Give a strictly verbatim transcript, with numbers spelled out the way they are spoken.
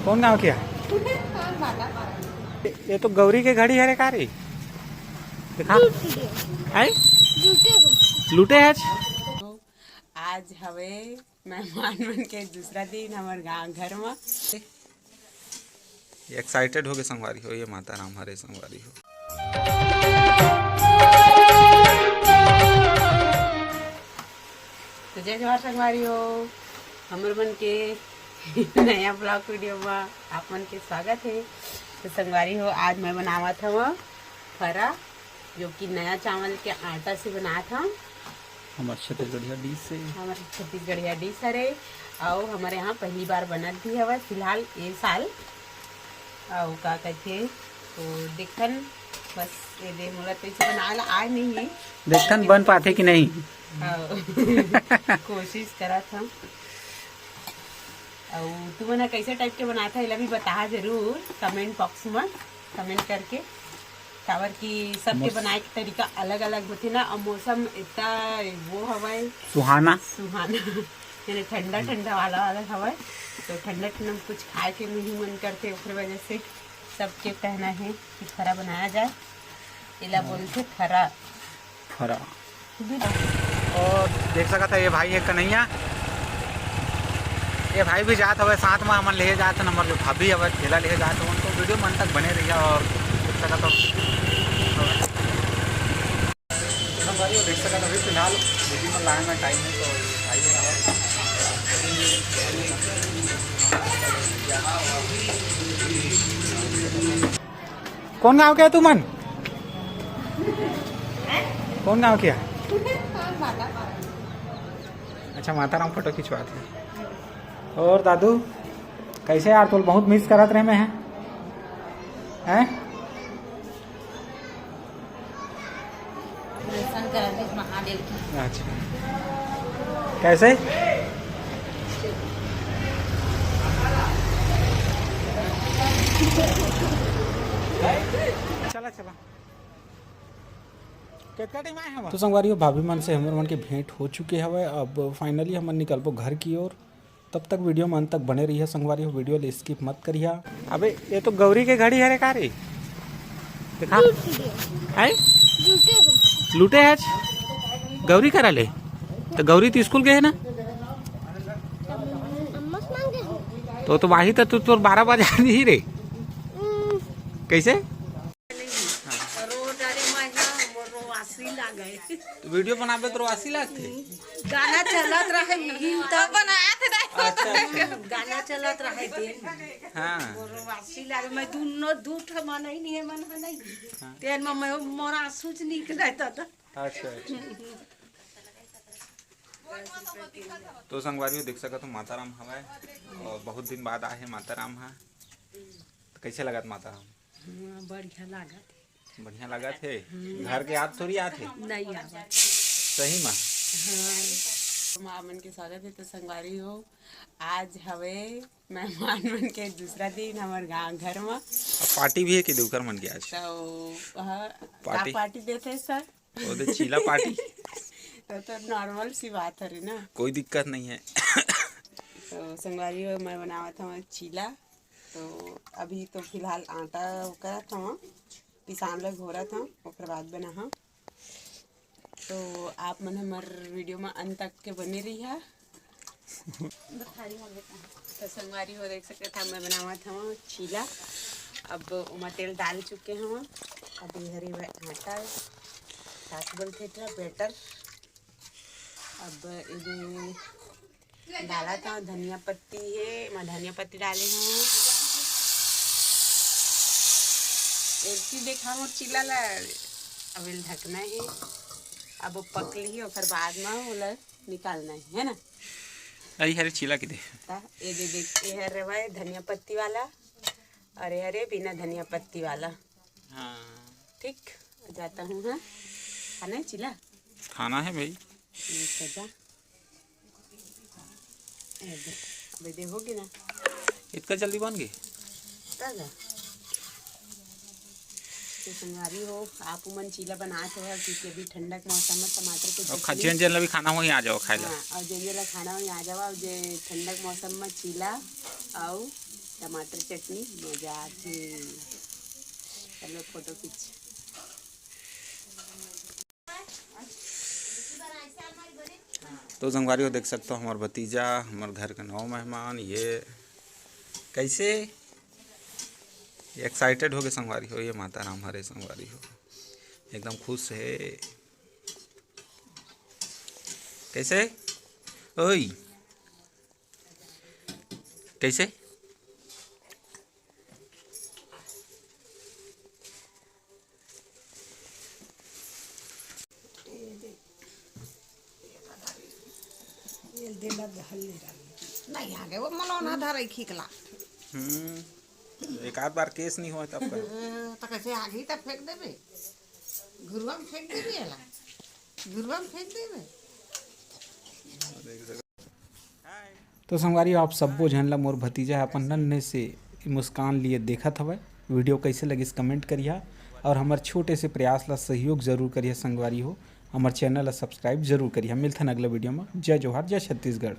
कौन गांव के हे? ये तो गौरी के घड़ी हरे का रे? देखा। लूटे हो। लूटे हे आज। आज हवे मेहमान मन के दूसरा दिन हमर गांव घर म। Excited होगे संगवारी हो, ये माता राम हरे संगवारी हो। तो जय जोहार संगवारी हो, हमर मन के नया vlog video म आप मन के स्वागत हे। तो संगवारी हो, आज मैं बनावत हव फरा, जो कि नया चावल के आटा से बनात हव। हमर छत्तीसगढ़िया dish हे। हमर छत्तीसगढ़िया dish हरे, अउ हमर यहाँ पहली बार बनत भी हवय फिलहाल ए साल। अउ का कहिथे, तो देखन बस ये दे, मोला तो इसे बनाए ला आए नहीं हे। देखन बन पाथे कि नहीं। अउ कोशिश करत हव। अउ तुमन ह कइसे type के बनात हव, एला भी बताहा जरूर comment box म, comment करके। काबर कि सबके मौस- बनाए के तरीका अलग-अलग होथे ना, अउ मौसम इतना वो हवय। सुहाना। सुहाना, यानी ठंडा-ठंडा वाला, वाला हवय, तो ठंडा-ठंडा में कुछ खाए के नहीं मन करथे, ओखर वजह से सबके कहना हे कि फरा बनाया जाए, एला बोलथे फरा। फरा। अउ देख सकत हे, ये भाई हे कन्हैया, ये भाई भी जात हवय साथ म, हमन लेहे जात हन, हमर जो भाभी हवय, थेला लेहे जात हवन। तो video म अंत तक बने रहिहा अउ देख सकत हव, भाई, देख सकत हव, अभी फिलहाल दीदी मन लाए म time हे, तो भाई हे हवय। कौन गांव के हे तुमन? कौन गांव के हे? अच्छा, माता राम photo खिंचवात हे। अउ दादू, कइसे यार, तोला बहुत miss करत रहेन मैं, हैं? हैं? दर्शन करत हे महादेव के। अच्छा, कइसे? चला, चला। कितना time आए हवय? तो संगवारी हो, भाभी मन से हमर मन के भेंट हो चुके हवय। अब finally हमन निकलबो घर की ओर। तब तक video म अंत तक बने रहिहा संगवारी हो, video ल skip मत करिहा। अबे, ये तो गौरी के घड़ी हरे का रे? देखा। लूटे हो। हैं? लूटे हो। लूटे हे आज? गौरी करा ले? तो गौरी तो स्कूल गए हे ना? अम्मा से मांगे हो। तो, तो वही तो तू तोर बारह बजा दी रे। हम्म। कइसे? रो डारे मैं हा, मोर रोवासी लागे। तो video बनाबे तो रोवासी लागथे? गाना चलत रहे दिन तक। बनात रहे। अच्छा, अच्छा। गाना चलत रहे दिन। हाँ। मोर रोवासी लागे, मैं दुनो दू ठो मन ही नहीं है, मन है नहीं। हाँ। तेन में मैं मोर आंसू च निकले तो, तो। अच्छा, अच्छा। तो संगवारी हो, देख सकत हो माता राम हवय अउ बहुत दिन बाद आए हे माता राम हा। तो कइसे लगत माता राम? हाँ, बढ़िया लागत हे। बढ़िया लागत हे। घर के याद थोड़ी आत हे। नहीं आवत। सही मा। हाँ। माँ मन के स्वागत हे। तो संगवारी हो, आज हवे मेहमान मन के दूसरा दिन हमर गांव घर म। अब party भी हे कि देवकर मन के आज? तो, हाँ, का party? Party देथे sir? वो दे चीला party। तो, तो normal सी बात हरे ना। कोई दिक्कत नहीं है। तो संगवारी हो, मैं बनावत हव चीला। तो अभी तो फिलहाल आटा वो करत हव, पिसान ल घोरत हव, ओकर बाद बनाहव। तो आप मन हमर video म अंत तक के बने रहिहा। तो संगवारी हो, देख सकत हव, मैं बनावत हव चीला। अब ओमा तेल डाल चुके हव। अब ये हरे आटा, का बोलथे तेला, batter। अब एदे डालत हव धनिया पत्ती हे, मैं धनिया पत्ती डाले हव। एक चीज देखा मोर चीला ला, अब एला ढकना हे। अब वो पक लिही, ओकर बाद म ओला निकालना हे, है ना? अई हरे चीला के दे। ता, ये दे देख, ये हरे भाई धनिया पत्ती वाला, अउ ये हरे बिना धनिया पत्ती वाला। हाँ। ठीक, जाता हूँ, हाँ? खाना है चीला? खाना है भाई। ठीक है, जा। ए दे, अबे दे, हो गया ना? इतना जल्दी बन गई? ता जा। तो संगवारी हो, आप मन चीला बनात हो, क्योंकि अभी ठंडा के मौसम में टमाटर के और खा-, चटनी। जेन जेन ला भी खाना हो, यहाँ आ जाओ खाए ला। हाँ, और जेन जेन ला खाना हो, यहाँ आ जाओ। और जे ठंडा के मौसम में चीला और टमाटर चटनी मजा आथे। चलो फोटो खींच। तो संगवारी हो, देख सकथो, हमर भतीजा, हमर घर के नवा मेहमान, ये कैसे एक्साइटेड हो गए संगवारी हो, ये माता राम हरे संगवारी हो, एकदम खुश है। कैसे? ओई, कैसे? नहीं आगे वो मलौना धरे खीकला। हम्म, एक आध बार केस नहीं होय तब का। त कैसे आगी तब फेंक देबे? घुरवा में फेंक देबे एला। घुरवा में फेंक देबे। तो संगवारी हो, आप सब्बो झन ला मोर भतीजा ह अपन नन्हे से मुस्कान लिए देखत हवय। वीडियो कैसे लगिस कमेंट करिहा और हमर छोटे से प्रयास ला सहयोग जरूर करिहा संगवारी हो। हमर चैनल ला सब्सक्राइब जरूर करिहा। मिलथन अगला वीडियो में। जय जोहार, जय छत्तीसगढ़।